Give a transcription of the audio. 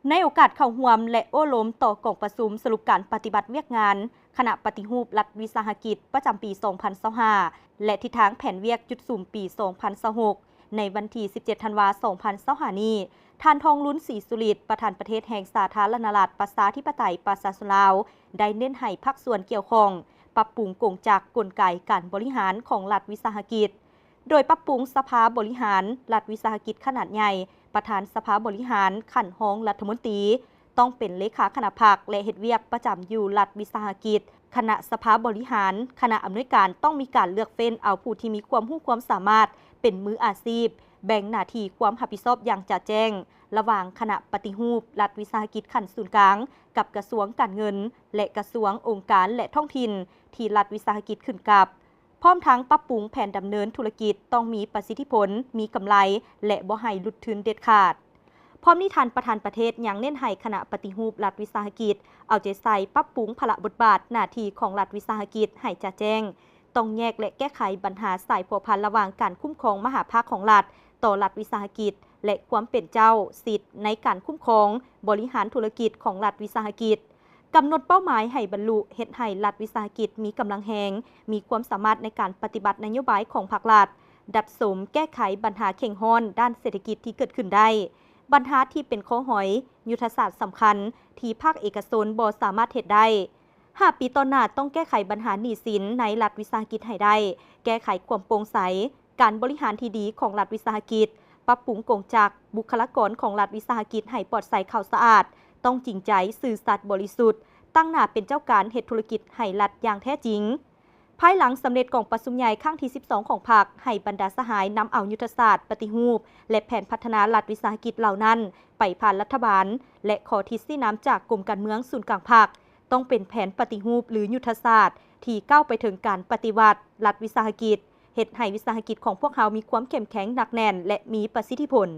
ໃນໂອກາດເຂົ້າຮ່ວມ ແລະ ໂອ້ລົມຕໍ່ກອງປະຊຸມສະຫຼຸບການປະຕິບັດວຽກງານຄະນະປະຕິຮູບລັດວິສາຫະກິດປະຈຳປີສອງພັນຊາວຫ້າ ແລະ ທິດທາງແຜນວຽກຈຸດສຸມປີສອງພັນຊາວຫົກ ໃນວັນທີສິບເຈັດ ທັນວາ ສອງພັນຊາວຫ້ານີ້, ທ່ານ ທອງລຸນ ສີສຸລິດ ປະທານປະເທດແຫ່ງສາທາລະນະລັດ ປະຊາທິປະໄຕ ປະຊາຊົນລາວ ໄດ້ເນັ້ນໃຫ້ພາກສ່ວນກ່ຽວຂ້ອງປັບປຸງກົງຈັກກົນໄກການບໍລິຫານຂອງລັດວິສາຫະກິດ, ໂດຍປັບປຸງສະພາບໍລິຫານລັດວິສາຫະກິດຂະໜາດໃຫຍ່, ປະທານສະພາບໍລິຫານຂັ້ນຮອງລັດຖະມົນຕີ ຕ້ອງເປັນເລຂາຄະນະພັກ ແລະ ເຮັດວຽກປະຈຳຢູ່ລັດວິສາຫະກິດ. ຄະນະສະພາບໍລິຫານ, ຄະນະອຳນວຍການຕ້ອງມີການເລືອກເຟ້ນເອົາຜູ້ທີ່ມີຄວາມຮູ້ຄວາມສາມາດເປັນມືອາຊີບ, ແບ່ງໜ້າທີ່ຄວາມຮັບຜິດຊອບຢ່າງຈະແຈ້ງລະຫວ່າງຄະນະປະຕິຮູບລັດວິສາຫະກິດຂັ້ນສູນກາງ ກັບກະຊວງການເງິນ ແລະ ກະຊວງ, ອົງການ ແລະ ທ້ອງຖິ່ນທີ່ລັດວິສາຫະກິດຂຶ້ນກັບ. ພ້ອມທັງປັບປຸງແຜນດຳເນີນທຸລະກິດຕ້ອງມີປະສິດທິຜົນ, ມີກຳໄລ ແລະ ບໍ່ໃຫ້ຫຼຸດທຶນເດັດຂາດ. ພ້ອມນີ້ທ່ານປະທານປະເທດຍັງເນັ້ນໃຫ້ຄະນະປະຕິຮູບລັດວິສາຫະກິດເອົາໃຈໃສ່ປັບປຸງພາລະບົດບາດໜ້າທີ່ຂອງລັດວິສາຫະກິດໃຫ້ຈະແຈ້ງ, ຕ້ອງແຍກ ແລະ ແກ້ໄຂບັນຫາສາຍພົວພັນລະຫວ່າງການຄຸ້ມຄອງມະຫາພາກຂອງລັດຕໍ່ລັດວິສາຫະກິດ ແລະ ຄວາມເປັນເຈົ້າສິດໃນການຄຸ້ມຄອງບໍລິຫານທຸລະກິດຂອງລັດວິສາຫະກິດ. ກຳນົດເປົ້າໝາຍໃຫ້ບັນລຸ, ເຮັດໃຫ້ລັດວິສາຫະກິດມີກຳລັງແຮງ, ມີຄວາມສາມາດໃນການປະຕິບັດນະໂຍບາຍຂອງພັກລັດ, ດັດສົມແກ້ໄຂບັນຫາເຄັ່ງຮ້ອນດ້ານເສດຖະກິດທີ່ເກີດຂຶ້ນໄດ້, ບັນຫາທີ່ເປັນຂໍ້ຫອຍຍຸດທະສາດສຳຄັນທີ່ພາກເອກະຊົນບໍ່ສາມາດເຮັດໄດ້. ຫ້າປີຕໍ່ໜ້າຕ້ອງແກ້ໄຂບັນຫາໜີ້ສິນໃນລັດວິສາຫະກິດໃຫ້ໄດ້, ແກ້ໄຂຄວາມໂປ່ງໃສ, ການບໍລິຫານທີ່ດີຂອງລັດວິສາຫະກິດ, ປັບປຸງກົງຈັກ, ບຸກຄະລາກອນຂອງລັດວິສາຫະກິດໃຫ້ປອດໃສຂາວສະອາດ, ຕ້ອງຈິງໃຈ, ຊື່ສັດ, ບໍລິສຸດ, ຕັ້ງໜ້າເປັນເຈົ້າການເຮັດທຸລະກິດໃຫ້ລັດຢ່າງແທ້ຈິງ. ພາຍຫຼັງສຳເລັດກອງປະຊຸມໃຫຍ່ຄັ້ງທີສິບສອງຂອງພັກ, ໃຫ້ບັນດາສະຫາຍນຳເອົາຍຸດທະສາດປະຕິຮູບ ແລະ ແຜນພັດທະນາລັດວິສາຫະກິດເຫຼົ່ານັ້ນໄປຜ່ານລັດຖະບານ ແລະ ຂໍທິດຊີ້ນຳຈາກກົມການເມືອງສູນກາງພັກ. ຕ້ອງເປັນແຜນປະຕິຮູບ ຫຼື ຍຸດທະສາດທີ່ກ້າວໄປເຖິງການປະຕິວັດລັດວິສາຫະກິດ, ເຮັດໃຫ້ວິສາຫະກິດຂອງພວກເຮົາມີຄວາມເຂັ້ມແຂງໜັກແໜ້ນ ແລະ ມີປະສິດທິຜົນ.